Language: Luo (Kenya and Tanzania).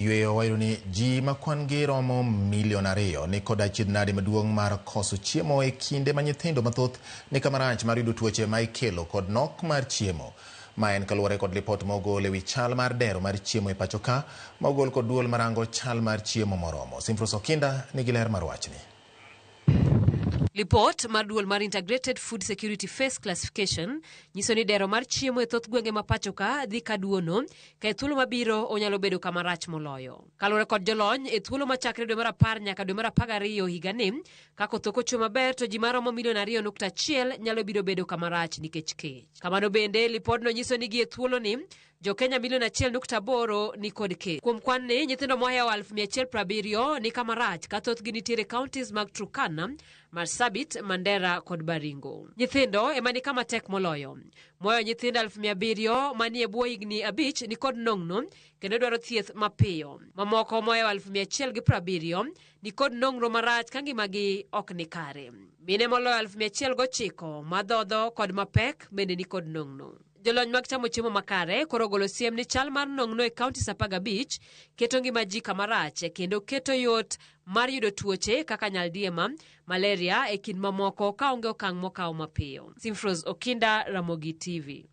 Yweyo wayudo ni ji ma kwan gi romo milion 2 ni kod achiedh nade maduong' mar koso chiemo e kinde ma nyithindo mathoth ni kama rach mar yudo tuoche ma ikelo kod nok mar chiemo. Ma en kaluwore kod lipot ma ogol ewi chal mar dero mar chiemo e pacho ka ma ogol kod duol marango chal mar chiemo moromo. Simfros Okinda nigi ler mar wachni. Lipot mar duol mar Integrated Food Security Phase Classification nyiso ni dero mar chiemo e thoth gwenge ma pacho ka dhi ka duono ka e thuolo mabiro onyalo bedo kama rach moloyo. Kaluwore kod jolony, e thuolo machakre dwe mar 10 nyaka dwe mar 12 higani, ka koth ok ochwe maber to ji maromo milion 2.1 nyalo biro bedo kama rach nikech kech. Kamano bende, lipodno nyiso ni gi e thuoloni Jo-Kenya milion 1.8 ni kod kech. Kuom kwan ni, nyithindo mohewo 170,000 ni kama rach ka thothgi nitiere counties mag Turkana, Marsabit, Mandera kod Baringo. Nyithindo ema ni kama tek moloyo. Moyo nyithindo 700,000 manie bwo higni 5 ni kod nong'no kendo dwaro thieth mapiyo. Mamoko mohewo 170,000 ni kod nong'no marach ka ngimagi ok ni kare. Mine moloyo 109,000 madhodho kod mapek bende ni kod nong'no. Jolony mag chamo chiemo makare koro ogolo siem ni chal mar nong'no e counties 15 keto ngima ji kama rach kendo keto yot mar yudo tuoche kaka nyaldiema, malaria e kind mamoko ka onge okang' mokaw mapiyo. Simfros Okinda, Ramogi TV.